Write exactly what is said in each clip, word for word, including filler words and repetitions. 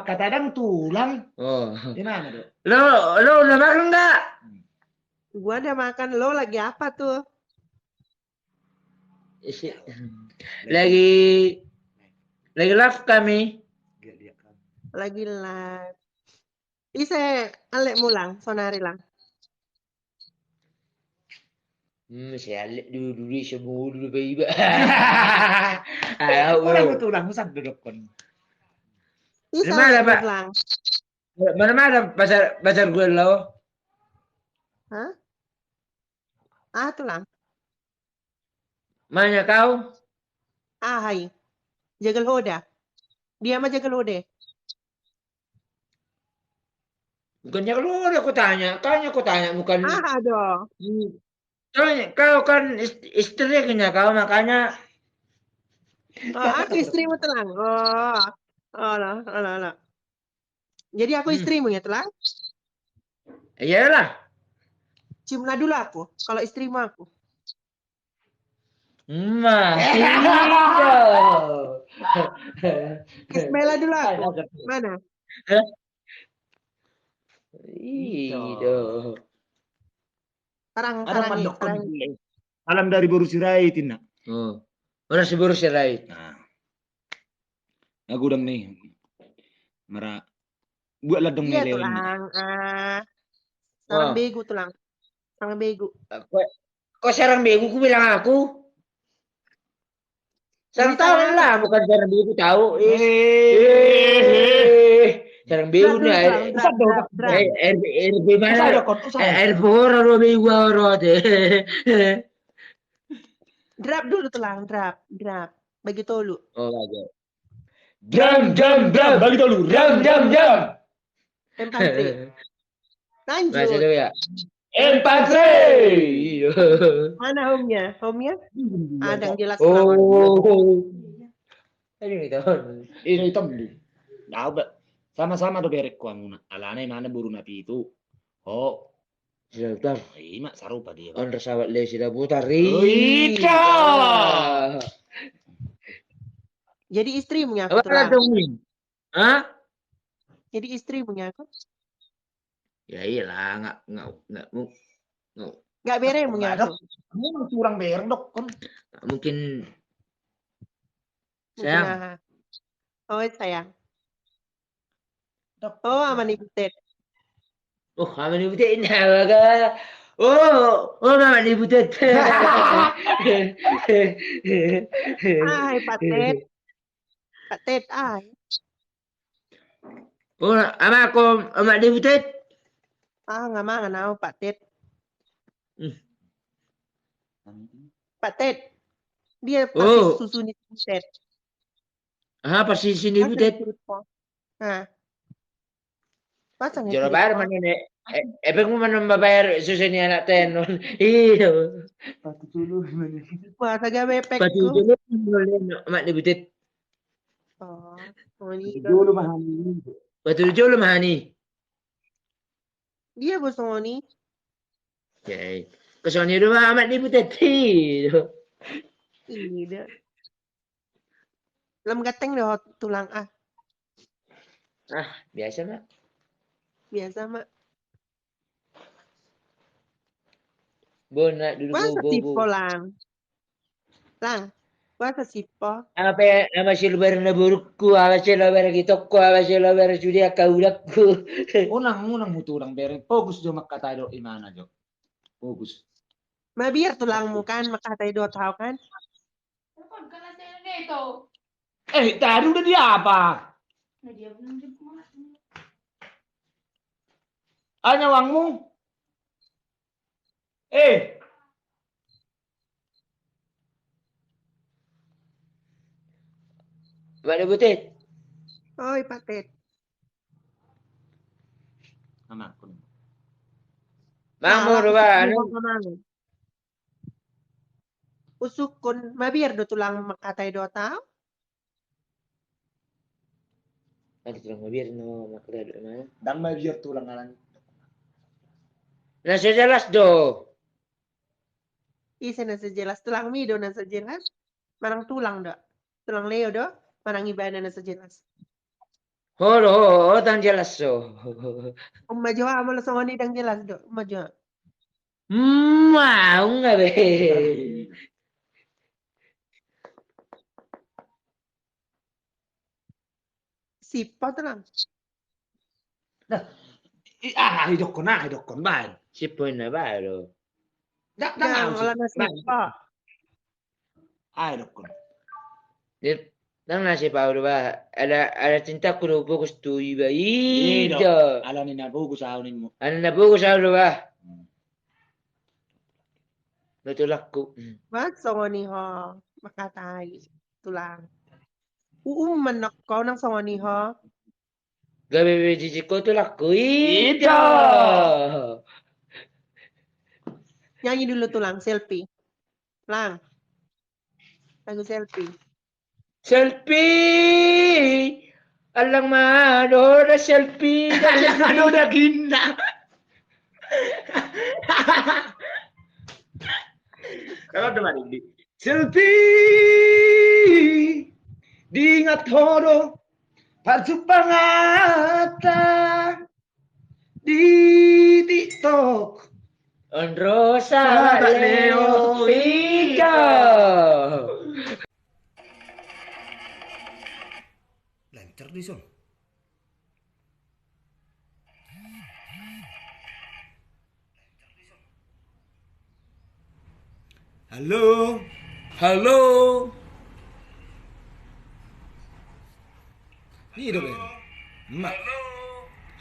Kata dang tulang. Oh. Di mana do? Lo, lo udah makan nggak? Gua udah makan, lo lagi apa tuh? Isi-, lagi, lagi live kami. Lagi live. Ise alekmu, Lang, sonari, Lang? Hmm, ise alek dulu, dulu, ise mulu, dulu, iba. Ayo, orang betul, Lang, usah duduk kon. Ise alek, Lang? Mana, mana pacar, pacar gue lo? Hah? Ah, tulang. Mana kau? Ah, hai. Jagal hoda. Dia mah jagal hoda. Bukan jagal hoda, aku tanya. Tanya, aku tanya, bukan. Ah, aduh. Hmm. Tanya, kau kan ist-, istrinya kau, makanya. Oh, aku istrimu, tulang. Oh. Oh, lah, oh, lah, lah. Jadi aku istrimu ya, tulang? Iyalah. Ciumlah dulu aku, kalau istrimu aku. Mah. Ismaila dulu aku. Mana? Hah? Iyo. Tarang, tarang, tarang. Salam dari boru Sirait, inna. Oh. Ora si boru Sirait. Nah. Nah, godang ni. Mara buat ladong ni, tulang. Ah. Sarang begu, tulang. Sarang begu. Kok, kok sarang begu ku bilang aku? Sarang tahu lah, bukan sarang begu tahu. Eh. Sarang begu ni. Air, air, air, air boru do begu oro te. Drap dulu, tulang, drap, drap. Bagi tolu. Oh, bagi. Dram, dram, dram, bagi tolu. Dram, dram, dram. Empat. Lanjut. Masih dulu ya. Empat. Iyo. Mana homnya? Homnya? Ada yang jelas. Oh. Ini hitam. Ini hitam, di. Tahu, Pak. Sama-sama do berek ku anu na. Alana mana boru na pitu. Oh. Silaputar. Ima sarupa dia. On resawat le Silaputar. Ita. Jadi istrimu ya, aku, tulang. Hah? Jadi istrimu ya, aku. Ya iyalah, nggak, nggak, nggak mu-, nggak. Nggak beremu ya, aku. Memang kurang berem dok, kan. Nggak mungkin. Sayang. Oh, sayang. Oh, ama ni butet. Oh, ama ni butet ini apa kah? Oh, oh, ama ni butet. Ai, patet. Patet, ai. Oh, ama ko, ama ni butet. Ah, nggak mangan au, patet. Hmm. Patet. Dia pasti susu ni butet. Aha, pasti sini butet. Nah. Jolo bayar mana ne? Epeng mu mana bayar susu ni anak tenon. Iyo. Patu jolo mana? Wah, taga bepek. Patu jolo mana, mak ni butet. Oh, jolo mahani. Patu jolo mahani. Dia bosoni. Oke. Kesoni rumah amat ni butet. Iyo. Lam gateng do tulang ah. Ah, biasa, Mak. Biasa, Mak. Bona dulu. Masa bo, bo, bo. Sipo, Lang. Lang. Masa sipo. Apa ya, ama si lubar na burukku, ama si lubar gitokku, ama si lubar sudia kaulakku. Unang, unang mu tulang bere. Fokus jo mangkatai do imana jo. Fokus. Mabiar tulangmu kan, mangkatai do tau kan. Eh, tadi udah diapa? Hanya uangmu? Eh. Mak ni butet. Oi, patet. Anak pun. Mang, mau coba anu. Usukkon, mabiar do tulang mangkatai do tau? Ada tulang mabiar no mangkatai do mana? Dang mabiar tulang alang. Na so jelas do. Ise na so jelas, tulangmi do na so jelas. Manang tulang do. Tulang Leo do. Manang ibana na so jelas. Ho do, ho, ho, ndang jelas do. Umma jo, molo songon i ndang jelas do. Umma jo. Umma, unga be. Sipot lang. Nah, i-, ah, idokkon, ah, idokkon, baen. Sipot na baen do. Dak, dak, nah, dak, ala na sipot. Ah, idokkon. Ndang na sipau do ba, ala, ala cintaku do bogus tu iba i do. Ala ni na bogus au ninmu. Ala na bogus au do ba. Hmm. Ba tulangku. Hmm. Ba songon i ho, makatai tulang. Uum manokko nang songon i ho. Gabe be jijik ho tulangku i do. Nyanyi dulu tulang, selfie. Lang. Lagu selfie. Selfie. Alang ma do da selfie, da selfie. Alang ma do da ginda. Kalau ada mari di selfie. Diingat ho do. Parjumpanganta di TikTok. On ro sahabat Leo i do. Lancar dison. Halo. Halo. Ni do be. Ma.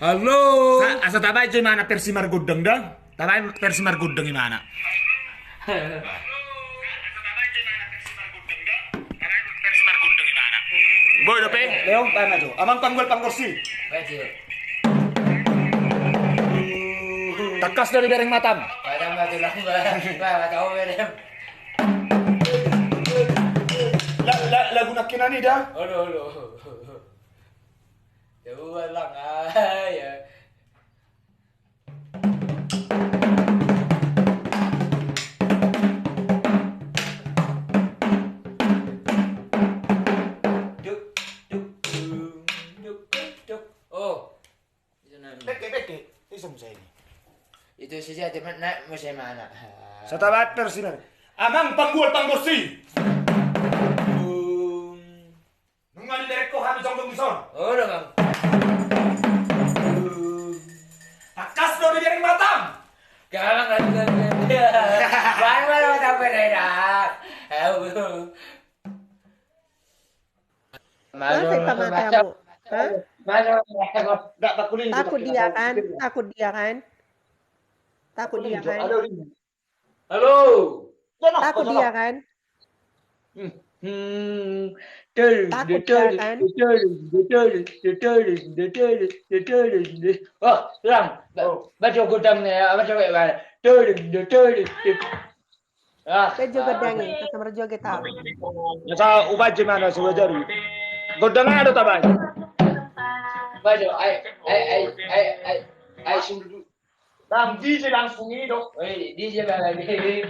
Halo. Sa-, asa tabaen jo imana versi margondang da. Tabaen versi margondang imana. Boi dope. Leo, baen ma jo. Amang Panggol Panggorsing. Tangkas do dibereng matam. Matam ma tulang ba. Ba, ba, tahu bereng. La, la, lagu nangkinan i da. Olo, olo. Coba lang, ah, ya. Duk, duk, dung, duk, duk, duk. Oh. Beke, beke. Iso muse i. Itu saja, teman, nak, muse mana? Satabat terus, Sinar. Amang Panggol Panggorsing. Dung. Nunga dibereng ho hami jongjong dison. Olo, Bang. Dung. Tangkas do dibereng matam. Galang lagi, lagi, lagi. Baru, baru matam beredak. Ayo, Bang. Masa itu mata, Bu? Hah? Takut dia kan? Takut dia kan? Takut dia kan? Halo. Takut dia kan? Hmm. Takut dia kan? Oh, Bang. Baca godang nih, baca baik-baik. Ah. Pe jo gondang i, asa marjoget au. Asa ubaen jo imana, asa ubaen jo. Gondang aha do tabaen? Bajo, ai, ai, ai, ai, ai, ai, sungguh. Bang, D J langsung i do. Oi, D J bang, D J.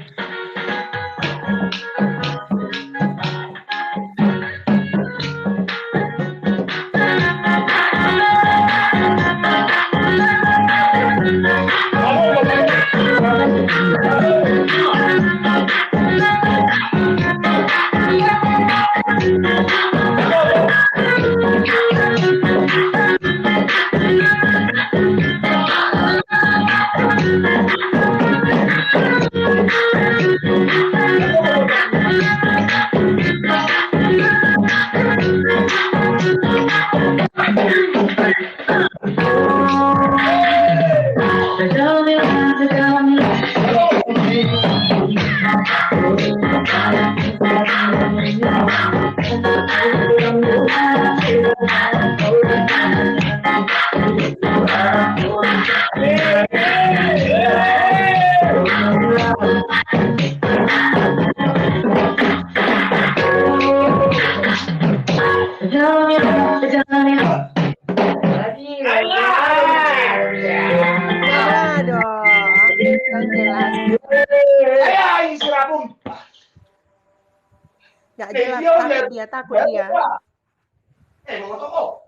Aduh, nggak jelas. Nggak jelas, takut dia, takut dia. Eh, mau motor, oh.